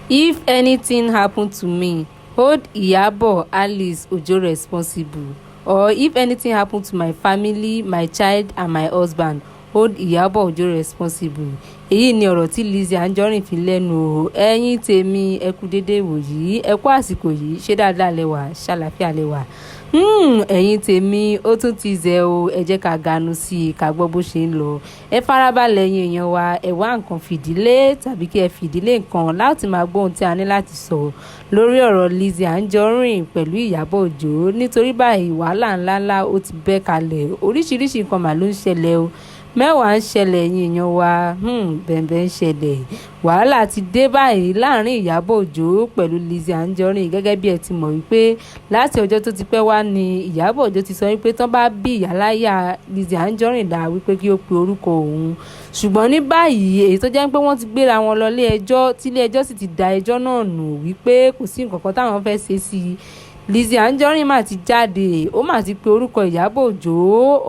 If anything happen to me, hold Iyabo Alice Ojo responsible, or if anything happen to my family, my child and my husband, hold Iyabo Ojo responsible." Èyí ni ọ̀rọ̀ tí Lizzy Anjorin fi lẹ́nu o. Ẹ̀yin tèmi, ẹ kú dédé ìwòyí, ẹ kú àsìkò yìí. Ṣé dáadáa lẹ wà? Ṣàlàáfíà lẹ wà? Ẹ̀yin tèmi, ó tún ti zẹ̀ o. Ẹ jẹ́ ká ganu sí i, ká gbọ́ bó ṣe ń lọ. Ẹ farabalẹ̀, ẹ̀yin èèyàn wa. Ẹ wá nǹkan fìdílé tàbí kí ẹ fìdílé nǹkan láti máa gbọ́ ohun tí a ní láti sọ lórí ọ̀rọ̀ Lizzy Anjorin pẹ̀lú Ìyábọ̀ Òjó, nítorí báyìí, wàhálà ńláńlá ó ti bẹ́ kalẹ̀. Oríṣiríṣi nǹkan mà ló ń ṣẹlẹ̀ o. Mẹ́wàá ń ṣẹlẹ̀, ẹ̀yin èèyàn wa. Bẹ̀m̀bẹ̀ ń ṣẹlẹ̀. Wàhálà ti dé báyìí láàrin Ìyábọ̀ Òjó pẹ̀lú Lizzy Anjorin. Gẹ́gẹ́ bí ẹ ti mọ̀ wípé láti ọjọ́ tó ti pẹ́ wá ní Ìyábọ̀ Òjó ti sọ wípé tán bá bí ìyáláyà Lizzy Anjorin dá, wípé kí ó pe orúkọ òun. Ṣùgbọ́n ní báyìí, èyí tó jẹ́ pé wọ́n ti gbéra wọn lọ ilé ẹjọ́, tí ilé ẹjọ́ sì ti da ẹjọ́ náà nù wípé kò sí nǹkan kan táwọn fẹ́ ṣe sí i, Lizzy Anjorin mà ti jáde, ó mà ti pe orúkọ Ìyábọ̀ Òjó,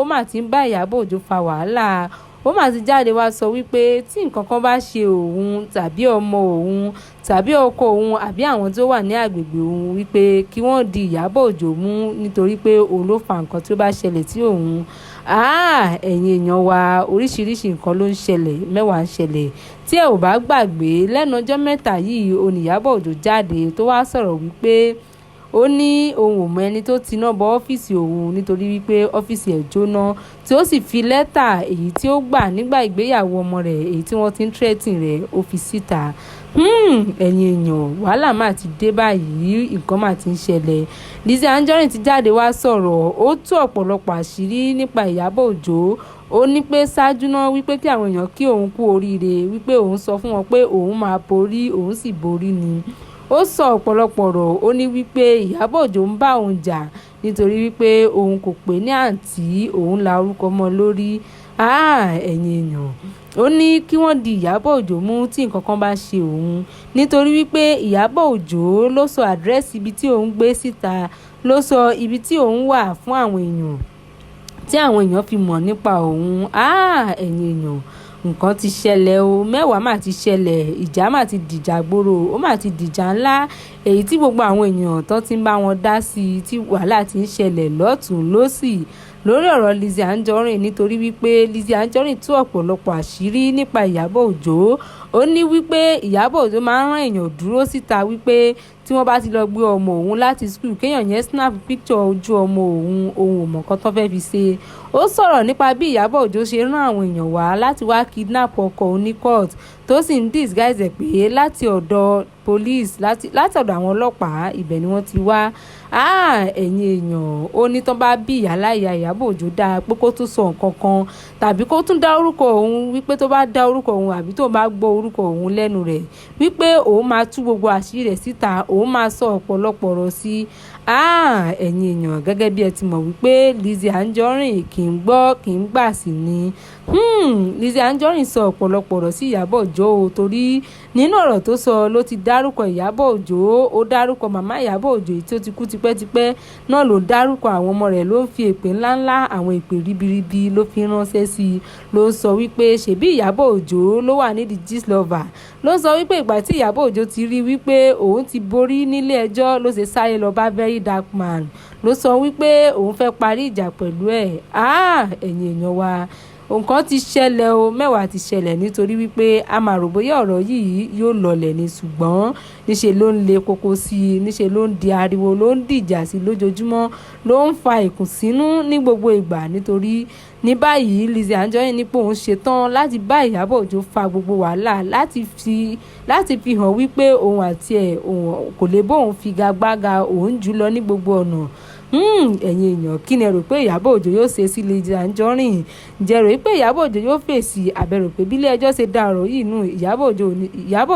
ó mà ti ń bá Ìyábọ̀ Òjó fa wàhálà. Ó mà ti jáde wá sọ wípé tí nǹkan kan bá ṣe òun tàbí ọmọ òun tàbí ọkọ òun àbí àwọn tó wà ní àgbègbè òun, wípé kí wọ́n di Ìyábọ̀ Òjó mú, nítorí pé òun ló fa nǹkan tí ó bá ṣẹlẹ̀ sí òun. Ẹ̀yin èèyàn wa, oríṣiríṣi nǹkan ló ń ṣẹlẹ̀, mẹ́wàá ń ṣẹlẹ̀. Tí ẹ ò bá gbàgbé, lẹ́nu ọjọ́ 3 yìí, òun Ìyábọ̀ Òjó jáde tó wá sọ̀rọ̀ wípé ó ní òun ò mọ ẹni tó tiná bọ ọ́fíìsì òun, nítorí wípé ọ́fíìsì ẹ̀ jóná, tí ó sì fi lẹ́tà èyí tí ó gbà nígbà ìgbéyàwó ọmọ rẹ̀, èyí tí wọ́n ti ń threaten rẹ̀, ó fi síta. Ẹ̀yin èèyàn, wàhálà mà ti dé báyìí, nǹkan mà ti ń ṣẹlẹ̀. Lizzy Anjorin ti jáde wá sọ̀rọ̀, ó tú ọ̀pọ̀lọpọ̀ àṣírí nípa Ìyábọ̀ Òjó. Ó ní pé ṣáájú náà, wípé kí àwọn èèyàn kí òun kú oríire, wípé òun sọ fún wọn pé òun máa borí, òun sì borí ni. Ó sọ ọ̀pọ̀lọpọ̀ ọ̀rọ̀. Ó ní wípé Ìyábọ̀ Òjó ń bá òun jà nítorí wípé òun kò pè ní àǹtí, òun la orúkọ mọ́ lórí. Ẹ̀yin èèyàn, ó ní kí wọ́n di Ìyábọ̀ Òjó mú tí nǹkan kan bá ṣe òun, nítorí wípé Ìyábọ̀ Òjó ló sọ àdírẹ́sì ibi tí òun gbé síta, ló sọ ibi tí òun wà fún àwọn èèyàn, tí àwọn èèyàn fi mọ̀ nípa òun. Ẹ̀yin èèyàn, nǹkan ti ṣẹlẹ̀ o. Mẹ́wàá mà ti ṣẹlẹ̀. Ìjà mà ti dìjà gbòòrò, ó mà ti dìjà ńlá, èyí tí gbogbo àwọn èèyàn tó ti ń bá wọn dá sí i, tí wàhálà ti ń ṣẹlẹ̀ lọ́tùn lósì lórí ọ̀rọ̀ Lizzy Anjorin, nítorí wípé Lizzy Anjorin tú ọ̀pọ̀lọpọ̀ àṣírí nípa Ìyábọ̀ Òjó. Ó ní wípé Ìyábọ̀ Òjó máa ń rán èèyàn dúró síta, wípé tí wọ́n bá ti lọ gbé ọmọ òun láti school, kéèyàn yẹn snap picture ojú ọmọ òun, òun ò mọ̀ nǹkan tó fẹ́ fi ṣe. Ó sọ̀rọ̀ nípa bí Ìyábọ̀ Òjó ṣe rán àwọn èèyàn wá láti wá kidnap ọkọ òun ní court, tó sì ń disguise ẹ̀ pé láti ọ̀dọ̀ police, láti ọ̀dọ̀ àwọn ọlọ́pàá, ibẹ̀ ni wọ́n ti wá. Ẹ̀yin èèyàn, ó ní tán bá bí ìyáláyà Ìyábọ̀ Òjó dáa, pé kó tún sọ nǹkan kan tàbí kó tún dá orúkọ òun, wípé tó bá dá orúkọ òun àbí tó bá gbọ́ orúkọ òun lẹ́nu rẹ̀, wípé òun máa tú gbogbo àṣírí rẹ̀ síta, òun máa sọ ọ̀pọ̀lọpọ̀ ọ̀rọ̀ sí i. Ẹ̀yin èèyàn, gẹ́gẹ́ bí ẹ ti mọ̀ wípé Lizzy Anjorin kì í gbọ́, kì í gbà sí ni. Lizzy Anjorin sọ ọ̀pọ̀lọpọ̀ ọ̀rọ̀ sí Ìyábọ̀ Òjó o, torí nínú ọ̀rọ̀ tó sọ ló ti dárúkọ Ìyábọ̀ Òjó, ó dárúkọ màmá Ìyábọ̀ Òjó tí ó ti kú tipẹ́tipẹ́ náà, ló dárúkọ àwọn ọmọ rẹ̀, ló ń fi èpè ńláńlá, àwọn èpè ribiribi ló fi ránṣẹ́ sí i. Ló ń sọ wípé ṣèbí Ìyábọ̀ Òjó ló wà nídìí Gistlover. Ló sọ wípé ìgbà tí Ìyábọ̀ Òjó ti rí wípé òun ti borí nílé ẹjọ́, ló ṣe sáré lọ bá Very Dark Man, ló sọ wípé òun fẹ́ parí ìjà pẹ̀lú ẹ̀. Ẹ̀yin èèyàn wa, nǹkan ti ṣẹlẹ̀ o. Mẹ́wàá ti ṣẹlẹ̀, nítorí wípé a máa rò bóyá ọ̀rọ̀ yìí yóò lọlẹ̀ ni, ṣùgbọ́n níṣe ló ń le koko sí i, níṣe ló ń di ariwo, ló ń dìjà sí i lójoojúmọ́, ló ń fa ìkùnsínú ní gbogbo ìgbà. Nítorí ní báyìí, Lizzy Anjorin ní pé òun ṣetán láti bá Ìyábọ̀ Òjó fa gbogbo wàhálà, láti fi hàn wípé òun àti ẹ̀, òun kò lè bóun figagbága, òun jù lọ ní gbogbo ọ̀nà. Ẹ̀yin èèyàn, kí ni ẹ rò pé Ìyábọ̀ Òjó yóò ṣe sí Lizzy Anjorin? Ǹjẹ́ rò pé Ìyábọ̀ Òjó yóò fèsì, àbí ẹ rò pé bí ilé ẹjọ́ ṣe dá ọ̀rọ̀ yìí nù, Ìyábọ̀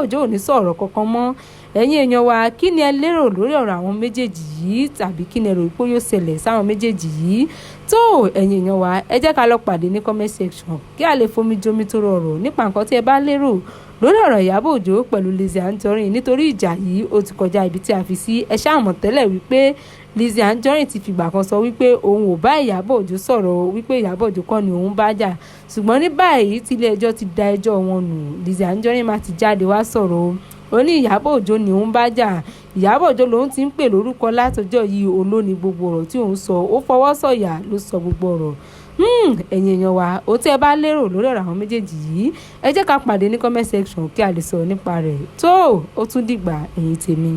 Òjó ò ní sọ̀rọ̀ kankan mọ́? Ẹ̀yin èèyàn wa, kí ni ẹ lérò lórí ọ̀rọ̀ àwọn méjèèjì yìí, tàbí kí ni ẹ rò pé yóò ṣẹlẹ̀ sáwọn méjèèjì yìí tó? Ẹ̀yin èèyàn wa, ẹ jẹ́ ká lọ pàdé ní comment section, kí a lè fomi jomi tó rọrọ̀ nípa nǹkan tí ẹ bá lérò lórí ọ̀rọ̀ Ìyábọ̀ Òjó pẹ̀lú Lizzy Anjorin, nítorí ìjà yìí, ó ti kọjá ibi tí a fi sí. Ẹ ṣáà mọ̀ tẹ́lẹ̀ wípé Lizzy Anjorin ti fìgbà kan sọ wípé òun ò bá Ìyábọ̀ Òjó sọ̀rọ̀, wípé Ìyábọ̀ Òjó kọ́ ni òun bá jà. Ṣùgbọ́n ní báyìí tí ilé ẹjọ́ ti da ẹjọ́ wọn nù, Lizzy Anjorin máa ti jáde wá sọ̀rọ̀ o. Ó ní Ìyábọ̀ Òjó ni òun bá jà, Ìyábọ̀ Òjó lòun ti ń pè lórúkọ látọjọ́ yìí, òun ló ní gbogbo ọ̀rọ̀ tí òun sọ, ó fọwọ́ sọ̀yà ló sọ gbogbo ọ̀rọ̀. Ẹ̀yin èèyàn wa, ó tẹ́ ẹ bá lérò lórí ọ̀rọ̀ àwọn méjèèjì yìí, ẹ jẹ́ ká pàdé ní comment section kí a lè sọ̀rọ̀ nípa rẹ̀. Tó ó tún dìgbà, ẹ̀yin tèmi.